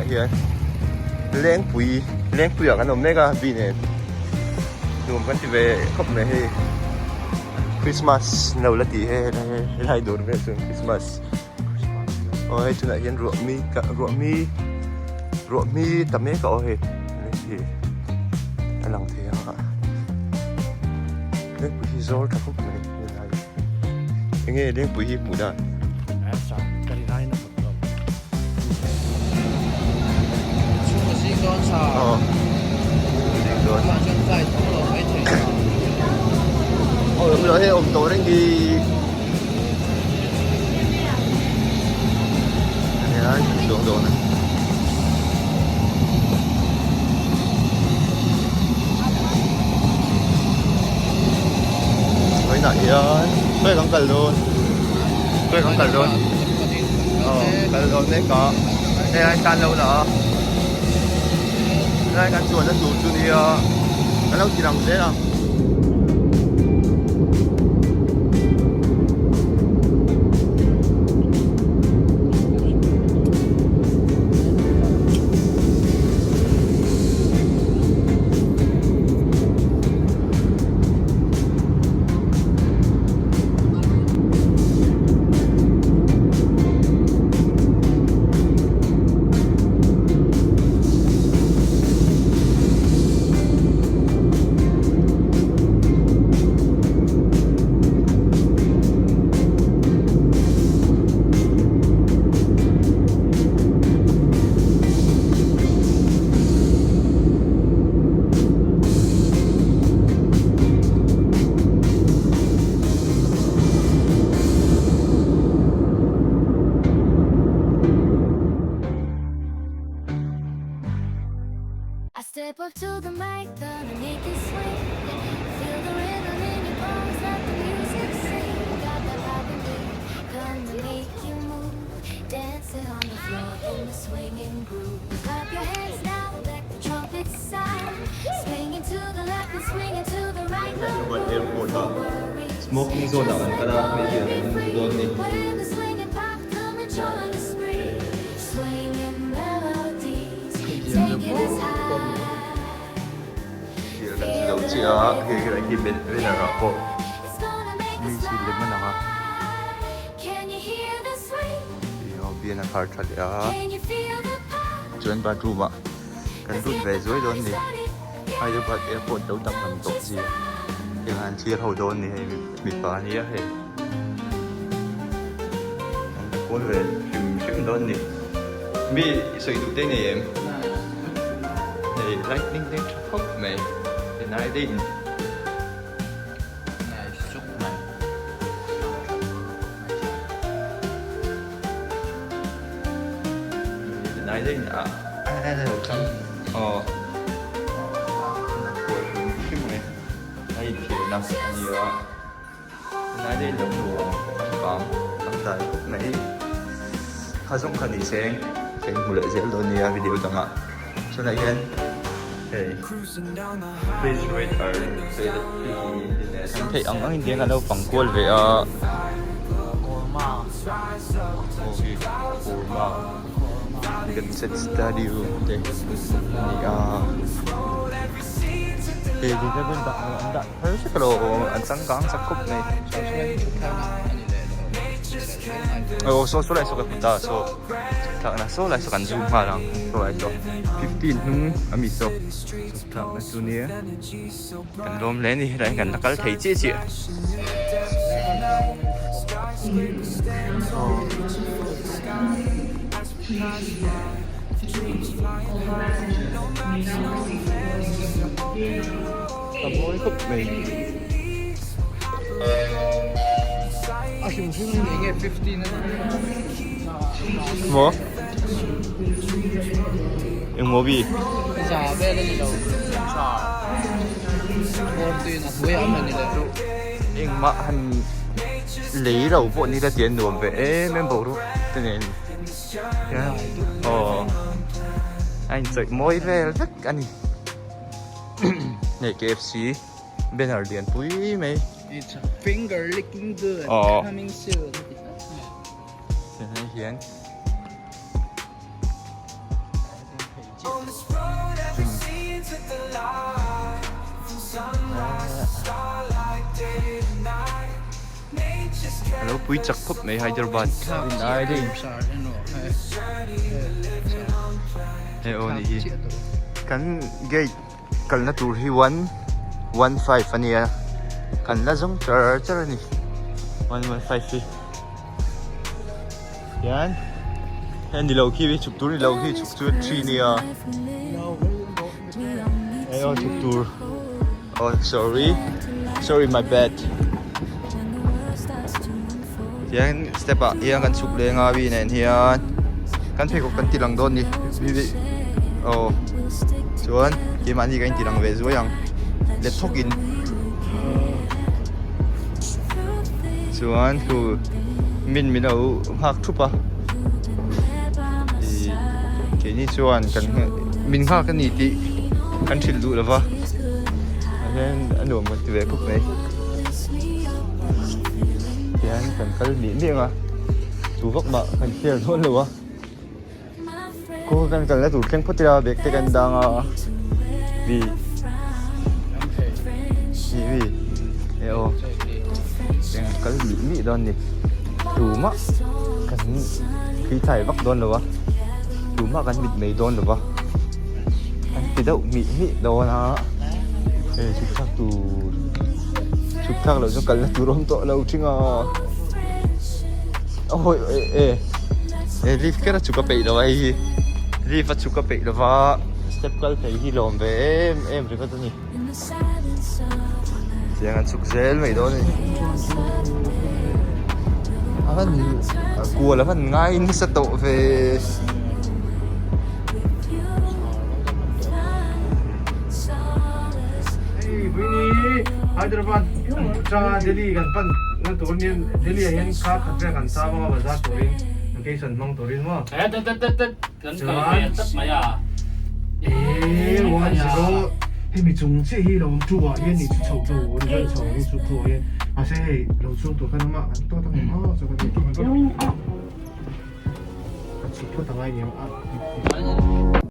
hian Lengpui Lengpui ah kan awm mek a bi nen nuam kan ti ve khawp mai hei Christmas no la tih he helai dawr vel chuan Christmas aw hei tunah hian ruah mi ruah mi ruah mi ta mek a aw hei hei a lang thei a Lengpui hi zawl tha khawp mai helai enge Lengpui hi hmuh dan. Hei awm tawh reng hi helai kan chuang dawn a vawiinah hian khawi kan kal dawn khawi kan kal dawn aw kal dawn mek a hei ai tan lo la a helai kan chuanna tur chu nia kan lo ti lang zel a. Airport a smoking zone ah kan kal a hei hian an hmu dawn a ni. Thil kan ti lo chiah a hei hi hi banner ah pawh mi chi lem a lang a bian a khar tha leh a chuan bathroom ah kan lut ve zuai dawn a ni Hyderabad airport lo danglam tawh chi tiang an thlir ho dawn a ni hei mipa a nia hei an la kual ve hrim hrim dawn a ni mi sawi duh te nei em hei lightning te tha khawp mai chennai te in. Kha zawng kha ni se ka inhmu leh zel dawn nia video dangah tunah hian hei refrigerator te an theih ang angin tiang an lo fang kual ve a aw hi kurma gunset studio te a ni a hei an dah thar vek alo an changkang chak khawp mai aw saw saw lai saw ka hmu ta saw thlakna saw lai saw kan zoom nghal ang saw lai saw fifteen hnung ami saw thlakna chu nia kan lawm hle a ni helai hi kan la kal thei chiah chiah A mawi khawp mai. A hrim hrim in enge 15 a ni. Maw? Eng maw bi? Za vel a ni lo. Za. 14 a hnuai ah a ni leh. Engmah han lei lo pawh ni la ti a nuam ve em em boruak te nen. Aw. A inchawih mawi vel vek a ni. Hei KFC banner lian pui mai. It's a finger licking good oh. coming soon. Hei hian. A lo pui chak khawp mai Hyderabad rin ai daih he aw nih hi kan gate kalna tur hi 115 a nia kan la zawng char char a ni 115 hi hian hei ni lo khi chhuk tur ni lo khi chhuk chu 3 nia hei aw chhuk tur oh sorry sorry my bad tihian step ah hian kan chhuk leng a mi nen hian kan pheikhawk kan ti lang dawn ni aw chuan keimahni kan inti lang ve zuai ang let thawk in chuan khu min min lo nghak thup a ih keini chuan kan min nghak a ni tih kan hrilh duh lova ah hian a nuam kan ti ve khawp mai tihian kan kal mih mih ang a chu vak mah kan share dawn lo a khaw kan kalna tur thleng phawt ila bag te kan dang a mi mi mi e aw eng an kal mih mih dawn a ni tumah kan thli thai vak dawn lo a tumah kan mit mai dawn lo va an ti deuh mih mih dawn a hei chhuk thlak tur chhuk thlak loh chu kalna tur a awm tawh lo thin a awi e e he lift kher a chhuk a peih lo a hei hi lift a chhuk a peih lo va step kal phei hi lawm ve em em ringawt a ni tiang an chhuk zel mai dawn a ni a van kual a van ngai nasa tawh ve. Hei Buini Hyderabad atanga Delhi kan pan na tur hian Delhi ah hian kha khat vel kan cham anga bazar turin vacation hmang turin maw Eh tet tet tet tet kan kal ve tlat mai a. Eh 10 hemi chung chiah hi lo awm two ah hian ni chu chho tu an rawn chho ang chu two ah hian mahse hei lo chhung tur khan awm a an tawt ang em aw chu ka ti. Ka chhuk phawt angai ni ang a.